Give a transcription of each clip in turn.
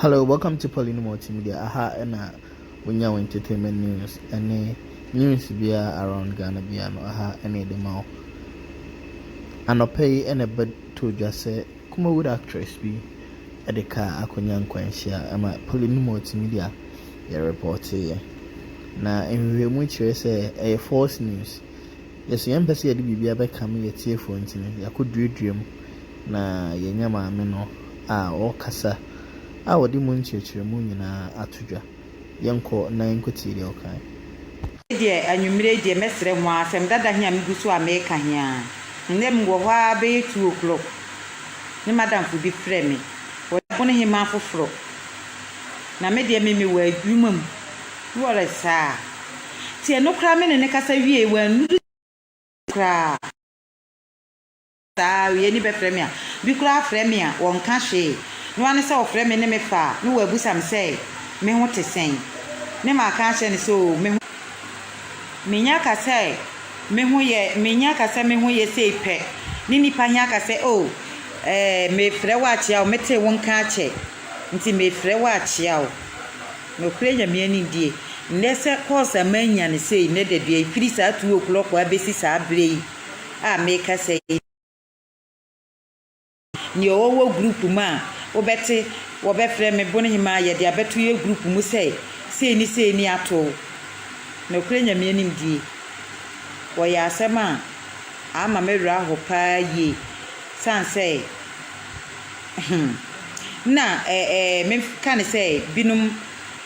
Hello, welcome to Paulino Multimedia. Aha ɛna wonya wo entertainment news ɛne news biara around Ghana biara no, aha ɛna ɛde ma wo. Anɔpa yi ɛna ɛbɛtɔ dwa sɛ Kumawood actress bi ɛde kaa akɔnya nkwanhyia ɛma Paulino Multimedia yɛ reporteeɛ. Na nhwehwɛmu kyerɛ sɛ ɛyɛ false news. Yɛso yɛmpɛ sɛ yɛde biribi abɛka yɛ tiefoɔ nti no, yɛakɔduadua mu na yɛnya maame no a ɔrekasa a wɔde mu nkyerɛkyerɛmu nyinaa ato dwa. Yɛnkɔ na yɛnkɔtie deɛ ɔkae. Deɛ anwummerɛ deɛ, mɛsrɛ ho asɛm dada hia megu so a meka hia. Nnɛ mewɔ hɔ a bɛyɛ 2 o'clock ne madamfo bi frɛ me, wɔbono hema foforɔ, na me deɛ me mewɔ adwuma mu ne wɔrɛ saa nti ɛno koraa me ne ne kasa wie wɔannuru koraa. Saa wie ni bɛfrɛ me a, bi koraa frɛ me a, wɔnka hwee na wane sɛ ɔfrɛ me ne me fa a ne wɔabusa me sɛ me ho te sɛn, ne maaka akyerɛ ne sɛ o, me ho menya ka sɛ me ho yɛ, menya ka sɛ me ho yɛ sei pɛ ne nipa hia ka sɛ o, mefrɛ wo akyea wo, metee wo nka akyɛ nti mefrɛ wo akyea wo. Nokorɛ Nyame ani die, nnɛ sɛ calls a manya ne sei nnɛ da dua firi saa 2 o'clock abɛsi saa berɛ yi a meka sɛ yi, nea ɔwɔ group mu a wobɛte wɔbɛfrɛ me bone hema, yɛde abɛto yɛ group mu sɛ sei ne sei ne ato. Nokorɛ Nyame anim die, wɔyɛ asɛm a ama me werɛ aho paa yie, san sɛ na ɛɛ meka ne sɛ binom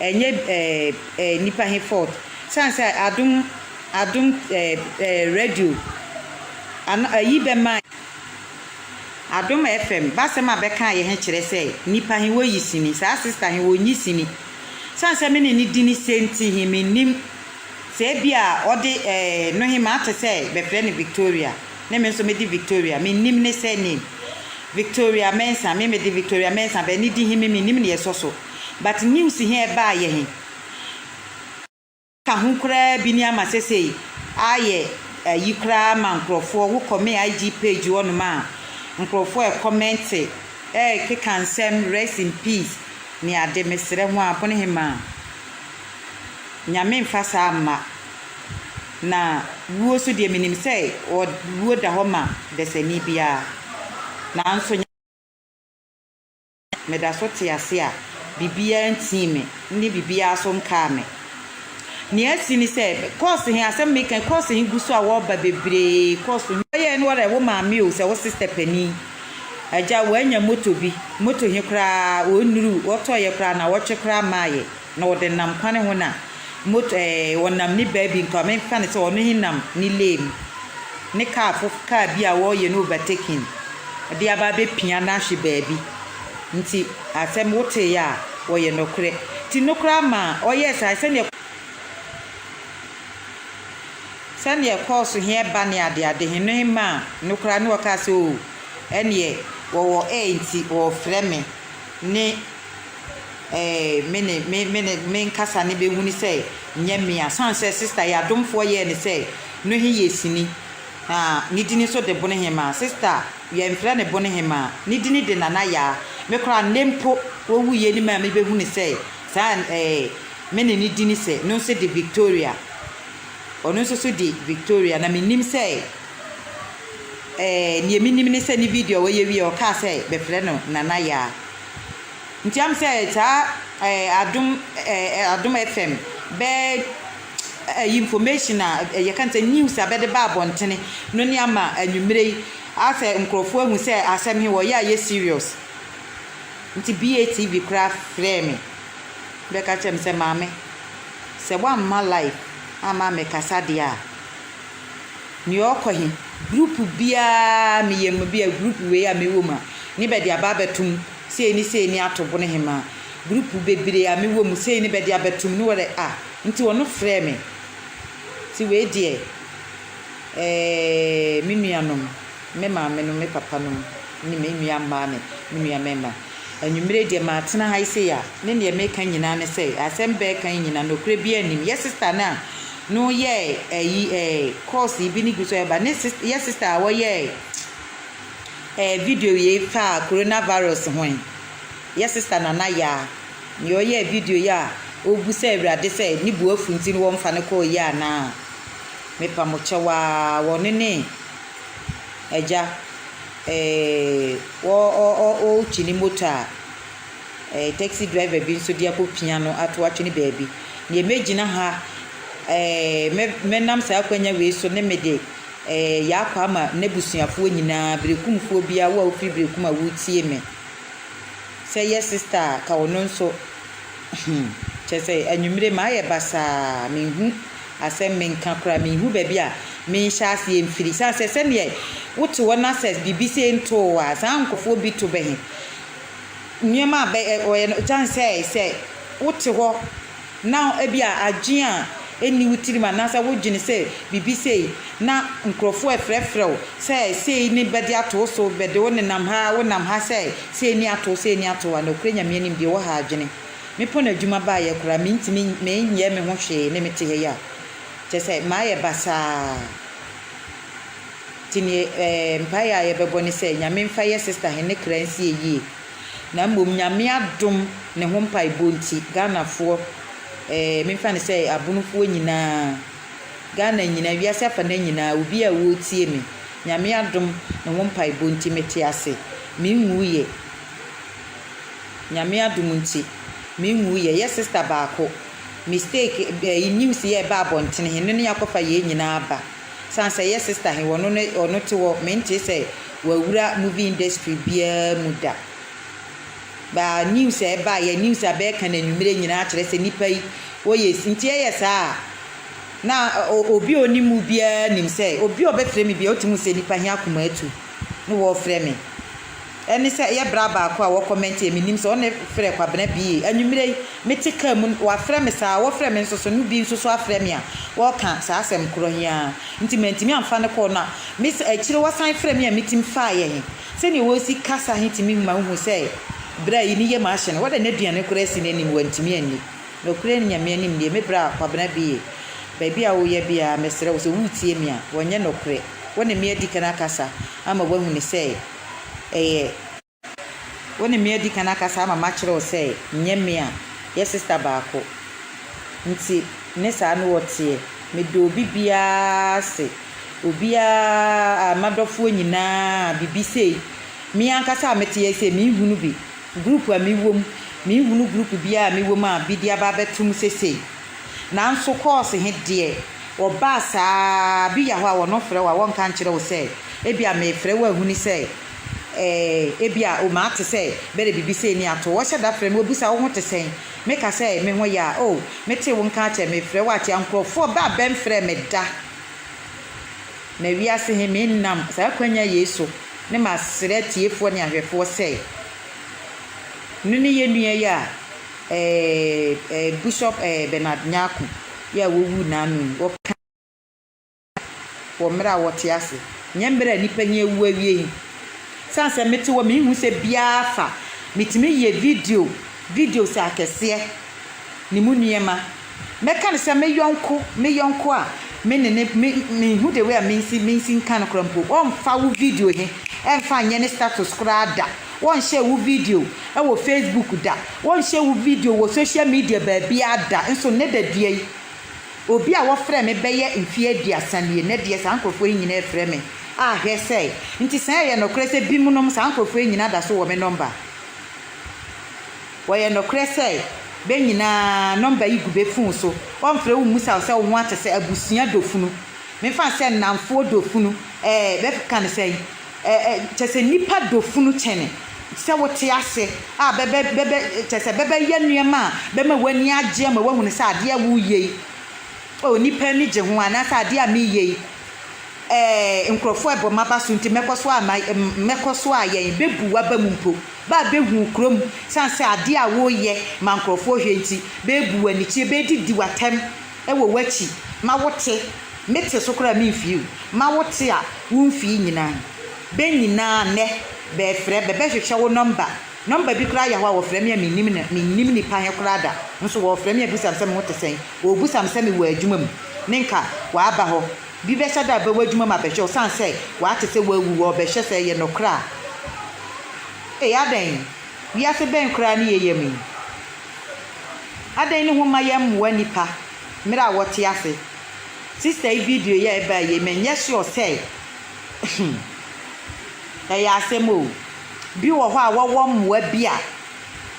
ɛnyɛ ɛɛ ɛɛ nipa he fault, san sɛ Adom Radio ana ayi bɛma Adom FM basɛm a bɛka yɛ he kyerɛ sɛ nipa he wɔyi sini, saa sister he wɔnyi sini, san sɛ me ne ne di ne se nti he mennim sɛ ebi a ɔde no he maate sɛ bɛfrɛ no Victoria, ne me nso mede Victoria, mennim ne sɛ name Victoria Mensa, me mede Victoria Mensa bɛ ne di he me mennim ne yɛsɔ so, but news he ɛbaa yɛ he ka ho koraa bi ne ama sesei ayɛ ayi koraa ma nkurɔfoɔ. Wokɔ me IG page hɔnom a, nkurɔfoɔ ɛcommente, ɛkeka nsɛm, rest in peace ne ade. Mesrɛ ho a bone hema, Nyame mfa saa mma na wuo so deɛ, menim sɛ wuo da hɔ ma dasani biara, nanso meda so te ase a biribiara ntii me ne biribiara so nkaa me. Nea asi ne sɛ calls he, asɛm meka, calls he gu so a wɔreba bebree. Calls he ɔyɛ no wɔrɛ wo maame o, sɛ wo sister panin agya wanya moto bi, moto he koraa wɔnnuru wɔtɔɔyɛ koraa na wɔtwe koraa maayɛ na wɔde nam kwane ho na moto wɔnam ne baabi nka memfa ne sɛ ɔno he nam ne lane ne kaa fo kaa bi a wɔreyɛ no overtaking de aba abɛpia no ahwe baabi. Nti asɛm woteeɛ a wɔyɛ nokorɛ nti no koraa ma ɔyɛɛ saa sɛneɛ calls he ɛba ne adeade he no he ma no koraa ne wɔkaa sɛ o, ɛneɛ wɔwɔ air nti wɔɔfrɛ me ne me ne me ne me nkasa ne bɛhu ne sɛ nyɛ me a san sɛ sister yɛ adomfoɔ yɛɛ ne sɛ no he yɛ sini na ne dini nso de bone hema. Sister yɛmfrɛ ne bone hema, ne dini de Nana Yaa. Me koraa nnɛ mpo wɔwuyɛ ne ma mebɛhu ne sɛ saa me ne ne dini sɛ no nso de Victoria, ɔno nso so de Victoria, na menim sɛ neɛ menim ne sɛ ne video a wɔyɛ wie ɔkaa sɛ bɛfrɛ no Nana Yaa. Nti am sɛ saa Adom FM bɛɛ ɛyi information a yɛka sɛ news a bɛde ba abɔntene no ne ama anwummerɛ yi asɛ nkurɔfoɔ ahu sɛ asɛm he wɔyɛ a yɛ serious. Nti BATV koraa frɛɛ me bɛka kyerɛ me sɛ, maame, sɛ woamma live ama mekasa deɛ a, nea ɔkɔ he group biara meyɛ mu bi a group wei a mewɔ mu a ne bɛde aba abɛtom sei ne sei ne ato bo ne hema group bebree a mewɔ mu sei ne bɛde abɛtom ne wɔrɛ a. Nti ɔno frɛɛ me nti wei deɛ, me nuanom, me maame nom, me papa nom ne me nua mmaa ne me nua mmarima, anwummerɛ deɛ maatena ha yi sei a ne neɛ meka nyinaa ne sɛ asɛm bɛɛka yi nyinaa nokorɛ biara nnim. Yɛ sister no a no yɛɛ ayi calls yi bi ne gu so ɛba ne yɛ sister a wɔyɛɛ video yei faa coronavirus ho yi, yɛ sister Nana Yaa. Nea ɔyɛɛ video yi a ɔrebisa Awurade sɛ ne bo afu nti na wɔmfa no kɔɔ yi anaa? Mepa mo kyɛw aa, wɔno ne agya eh, wɔ ɔ ɔ ɔretwi ne moto a eh, taxi driver bi nso de akɔpia no ato atwene baabi. Neɛ mɛgyina ha eh, mɛ mɛnam saa akwanya wei so ne mede eh, yɛakɔ ama n'abusuafoɔ nyinaa, Berekumfoɔ biara, wo a wofiri Berekum a woretie me. Sɛ yɛ sister a, ka ɔno nso hmm, kyerɛ sɛ anwummere mayɛ basaa, menhu asɛm menka koraa, menhu baabi a menhyɛ aseɛ mfiri. Sane sɛ sɛdeɛ wote hɔ na sɛ biribi sei ntoo wo a, saa nkurɔfoɔ bi to bɛ he. Nneɛma a bɛ ɛ wɔyɛ no, sane sɛ sɛ wote hɔ na ebia adwene a ɛnni wo tirim anaasɛ wodwene sɛ biribi sei na nkurɔfoɔ refrɛfrɛ wo sɛ sei ne bɛde ato wo so, bɛde wo nenam ha, wonam ha sɛ sei ne ato wo, sei ne ato wo a, nokorɛ Nyame anim deɛ woha adwene. Mepɔn adwuma baeɛ koraa mentumi menyɛ me ho hwee ne mete ha yi a, kyerɛ sɛ mayɛ basaa. Nti neɛ ɛɛ mpaeɛ a yɛbɛbɔ ne sɛ Nyame mfa yɛ sister he ne kra nsie yie. Na mmom Nyame adom ne ho mpaebɔ nti Ghanafoɔ eh, memfa no sɛ Abonofoɔ nyinaa, Ghana nyinaa, wiase afana nyinaa, obi a ɔretie me, Nyame adom ne ho mpaebɔ nti mete ase, menwuiɛ. Nyame adom nti menwuiɛ. Yɛ sister baako, mistake, eh, news yɛ ɛba abɔntene he, no ne akɔfa yei nyinaa aba. Sane sɛ yɛ sister he, ɔno ne, ɔno te hɔ, mentee sɛ wawura movie industry biaa mu da. But news a ɛbaeɛ, news a bɛɛka no anwummerɛ nyinaa kyerɛ sɛ nipa yi ɔyɛ si. Nti ɛyɛ saa a, na obi a ɔnim wo biaa nim sɛ, obi a ɔbɛfrɛ me biaa, ɔtumi hu sɛ nipa he akoma atu ne wɔɔfrɛ me. Ɛne sɛ yɛ bra baako a wɔkɔmɛnteɛ, mennim sɛ ɔne frɛ Kwabena BA. Anwummerɛ yi, mete kaa mu, wafrɛ me saa, wɔfrɛ me nso so, no bi nso so afrɛ me a, wɔɔka saa asɛm korɔ he ara. Nti mantumi amfa no kɔɔ no a, me akyire wɔsan frɛ me a metim faeɛ he. Sɛdeɛ wɔsi kasa he tumi ma wohu sɛ bra yi ne yam ahye no, wɔde n'aduane koraa asi n'anim, wantumi anni. Nokorɛ ne Nyame anim nie, me bra Kwabena BA, baabi a woyɛ biara, mesrɛ wo sɛ woretie me a, wɔnyɛ nokorɛ. Wo ne me adi kan akasa ama woahunu sɛ ɛyɛ. Wo ne me adi kan akasa ama makyerɛ wo sɛ nyɛ me a, yɛ sista baako nti ne saa ne ɔteɛ. Medɔ obi biara ase, obiara a m'adɔfoɔ nyinaa biribi sei, me ankasa a mete ha yi sei menhunu bi, group a mewɔ mu, menhunu group biara a mewɔ mu a bi de aba abɛto mu sesei. Nanso course he deɛ, ɔbaa saa ara, bi ya hɔ a wɔno frɛ wo a wɔnka nkyerɛ wo sɛ ebia meefrɛ wo ahuni sɛ eh, ebia o mate sɛ bɛde biribi sei ne ato wo. Wɔhyɛ da frɛ me, wɔbisa wo ho te sɛn? Meka sɛ me ho yɛ a, oh, metee wo nka akyɛ, meefrɛ wo akyɛ. Nkurɔfoɔ bɛ a bɛmfrɛɛ me da. Na wiase he, menam saa akwanya yei so ne masrɛ atiefoɔ ne ahwɛfoɔ sɛ, no ne yɛ nua yi a eh, eh, Bishop eh, Bernard Nyarko yi a wawuu n'ano yi, wɔka wɔ mmerɛ a wɔte ase, nyɛ mmerɛ a nnipa yi awu awie yi. Sane sɛ mete hɔ menhu sɛ biara fa, metumi yɛ video, videos akɛseɛ ne mu nneɛma. Mɛka no sɛ me yɔnko, me yɔnko a me ne ne, me, menhu the way a mensi, mensi nka no koraa mpo, ɔmfa wo video he ɛmfa nyɛ ne status koraa da. Wɔnhyɛɛ wo video wɔ Facebook da, wɔnhyɛɛ wo video wɔ social media baabiara da, nso nnɛ da dua yi, obi a wɔfrɛ me bɛyɛ mfeɛ aduasa nie, nnɛ deɛ saa nkorɔfoɔ yi nyinaa refrɛ me a hwɛ sɛ, nti sɛ ɛyɛ nokorɛ sɛ binom saa nkorɔfoɔ yi nyinaa da so wɔ me nɔmba? Wɔyɛ nokorɛ sɛ bɛ nyinaa nɔmba yi gu bɛ fon so, wɔmfrɛ wo mmusa wo sɛ wo ho ate sɛ abusua dɔfunu, memfa no sɛ nnamfoɔ dɔfunu, ɛɛ bɛka no sɛn? Ɛ ɛ kyerɛ sɛ nnipa dɔ funu kyɛn sɛ wote ase a bɛbɛ bɛbɛ kyerɛ sɛ bɛbɛyɛ nneɛma a bɛma w'ani agye ama woahunu sɛ adeɛ a woreyɛ yi, oh, nnipa ani gye ho anaasɛ adeɛ a mereyɛ yi, ɛɛ nkurɔfoɔ rebɔ m'aba so nti mɛkɔ so a ma mɛkɔ so ayɛ. Bɛbu w'aba mu mpo. Bɛ a bɛhu wo kurom sane sɛ adeɛ a woreyɛ ma nkurɔfoɔ hwɛ nti, bɛrebu wo anikyie, bɛredidi wo atɛm wɔ w'akyi ma wote. Mete so koraa a memfii o. Ma wote a womfii nyinaa. Bɛ nyinaa nnɛ bɛɛfrɛ, bɛbɛhwehwɛ wo nɔmba. Nɔmba bi koraa ya hɔ a wɔfrɛ me a mennim no, mennim nipa he koraa da. Nso wɔɔfrɛ me abisa me sɛ me ho te sɛn. Wɔɔbusa me sɛ mewɔ adwuma mu ne nka wɔaba hɔ. Bi bɛhyɛ da aba w'adwuma mu abɛhwɛ wo sane sɛ wɔate sɛ woawu, wɔɔbɛhwɛ sɛ ɛyɛ nɔkorɛ a. Ei adɛn? Wiase bɛn koraa ne yɛyam yi? Adɛn ne homma yɛmmoa nnipa mmerɛ a wɔte ase? Sister yi video yi a ɛbaa yei menyɛ sure sɛ ɛyɛ asɛm o. Bi wɔ hɔ a wɔwɔ mmoa bi a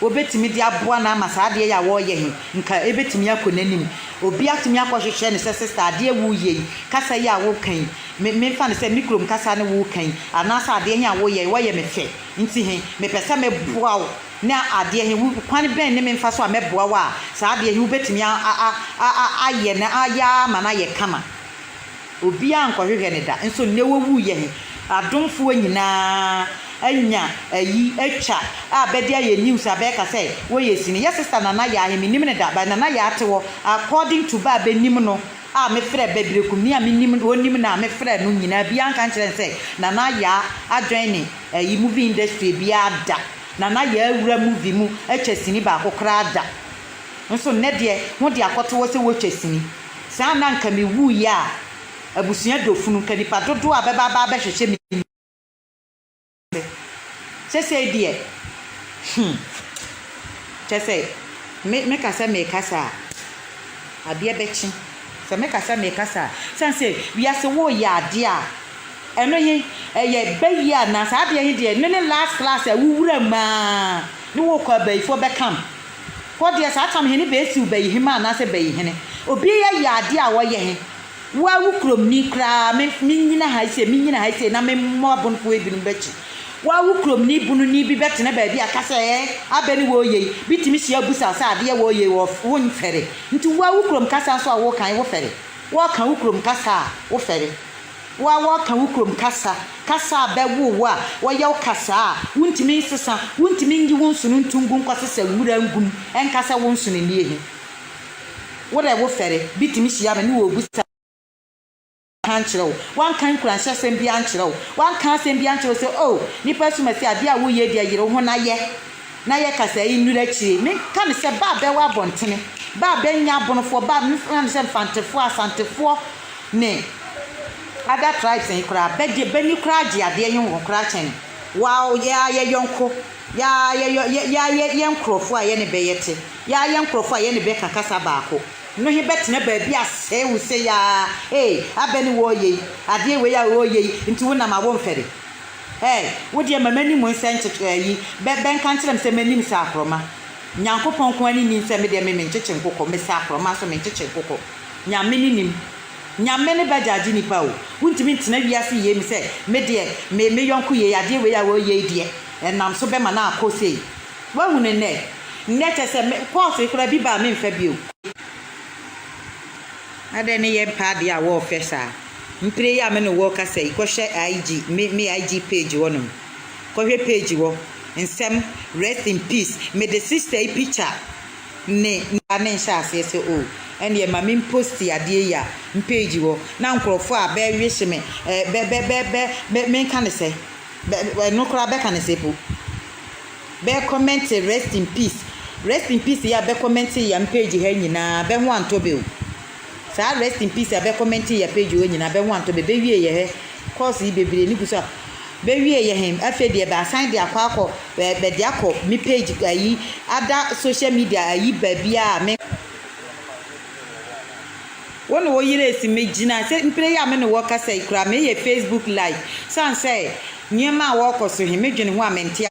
wɔbɛtumi de aboa no ama saa adeɛ yi a wɔreyɛ he nka ɛbɛtumi akɔ n'anim. Obi atumi akɔhwehwɛ no sɛ sister adeɛ woreyɛ yi, kasa yi a woreka yi, me memfa no sɛ me kurom kasa ne woreka yi anaasɛ adeɛ he a woreyɛ yi wɔyɛ me fɛ nti he mepɛ sɛ meboa wo ne adeɛ he wo kwan bɛn ne memfa so a mɛboa wo a saa adeɛ he wobɛtumi a a a a ayɛ no ayɛ ara ma no ayɛ kama. Obiara ankɔhwehwɛ no da. Nso nnɛ wɔwuiɛ he, adomfoɔ nyinaa anya ayi atwa a bɛde ayɛ news a bɛɛka sɛ wɔyɛ sini. Yɛ sister Nana Yaa he, mennim no da, but Nana Yaa te hɔ, according to bɛ a bɛnim no a mefrɛ bɛ, Berekumni a menim, ɔnim no a mefrɛ no nyinaa, biaa anka ankyerɛ no sɛ Nana Yaa ajoine ayi movie industry biaa da. Nana Yaa awura movie mu atwa sini baako koraa da. Nso nnɛ deɛ ho de akɔto hɔ sɛ wotwa sini. Saa na anka mewuiɛ a, abusua dɔ funu, nka nipa dodoɔ a bɛba aba abɛhwehwɛ me ni. Sesei deɛ, hmm, kyerɛ sɛ, me, meka sɛ merekasa a, adeɛ bɛkye. Sɛ meka sɛ merekasa a, sane sɛ wiase woreyɛ adeɛ a, ɛno he, ɛyɛ bayie anaa? Saa adeɛ he deɛ, ɛno ne last class a wowura mu ara ne worekɔ abayifoɔ bɛkam. Hɔ deɛ saa tam he ne beesiw bayihema anaasɛ bayihene. Obi yɛ adeɛ a ɔyɛ he, wo ara wo kuromni koraa, me mennyina ha sei, mennyina ha sei na memmɔ abonofoɔ yi binom bɛkyi. Wo ara wo kuromni bononi bi bɛtena baabi aka sɛ ɛɛ, abɛ ne wɔɔyɛ yi, bi tumi hyia bisa wo sɛ adeɛ wɔɔyɛ yi wɔ wonfɛre. Nti wo ara wo kurom kasa nso a wooka he wofɛre. Wɔɔka wo kurom kasa a, wofɛre. Wo a wɔka wo kurom kasa, kasa a bɛwoo wo a wɔyɛ wo kasaa a wontumi nsesa, wontumi nyi wo nsono nto ngu nkɔsesa nwura ngu mu nka sɛ wo nsono nie he. Wo dɛ wo fɛre bi tumi hyia me ne wɔɔbisa ka nkyerɛ wo, wanka nkuranhyɛsɛm biaa nkyerɛ wo, wanka asɛm biaa nkyerɛ wo sɛ oh nipa asumasi adeɛ a woyɛ deɛ yere wo ho na yɛ na yɛ kasaa yi nnuru akyire. Menka no sɛ ba a bɛwɔ abɔntene, ba a bɛnyɛ abonofoɔ, ba a memfa no sɛ Mfantefoɔ, Asantefoɔ, ne other tribes yi koraa bɛ deɛ bɛni koraa gye adeɛ he ho koraa kyɛn wo yɛ ara yɛ yɔnko yɛ ara yɛ yɔ yɛ ara yɛ yɛ nkorɔfoɔ a yɛne bɛ yɛ te yɛ ara yɛ nkorɔfoɔ a yɛne bɛ ka kasa baako no he bɛtena baabi asɛe wo sei ara ee abɛ ne wɔɔyɛ yi adeɛ wei a wɔɔyɛ yi nti wo nam a womfɛre ee wo deɛ ma m'anim nsɛ nkyekye ayi bɛ bɛnka nkyerɛ me sɛ m'anim sɛ akorɔma Nyankopɔn nko ara ne nim sɛ me deɛ me menkyekye nkokɔ mesɛ akorɔma nso menkyekye nkokɔ Nyame ne nim. Nyame ne bɛ gyagye nipa o. Wontumi ntena wiase yei mu sɛ me deɛ me me yɔnko yei adeɛ wei a ɔreyɛ yi deɛ ɛnam so bɛma no akɔ sei. Woahu no nnɛ? Nnɛ kyerɛ sɛ me course yi koraa bi ba a memfa bio. Adɛn ne yɛ mpɛ adeɛ a wɔɔfɛ saa? Mpire yi a me ne wo rekasa yi kɔhwɛ IG me me IG page hɔ nom. Kɔhwɛ page hɔ. Nsɛm rest in peace. Mede sister yi picture ne ba no nhyɛ aseɛ sɛ oh ɛnneɛ ma me mposti adeɛ yi a mpage hɔ na nkorɔfoɔ a bɛ wish me eh, bɛ bɛ bɛ bɛ bɛ menka ne sɛ bɛ ɛno koraa bɛka ne sɛ po bɛ comment rest in peace rest in peace yi a bɛ comment yɛ mpage ha nyinaa bɛ ho antɔ bɛ o. Saa rest in peace a bɛ comment yɛ page hɔ nyinaa bɛ ho antɔ bɛ bɛ wie yɛ hɛ course yi bebree ne gu so a bɛ wie yɛ he afei deɛ bɛ asan de akɔ akɔ bɛ bɛ de akɔ me page ayi ada social media ayi baabiaa me Wo ne wo yere esi me gyina sɛ mpire yi a me ne wo kasa yi koraa me yɛ Facebook live sane sɛ nneɛma a wɔkɔ so he me dwene ho a mente.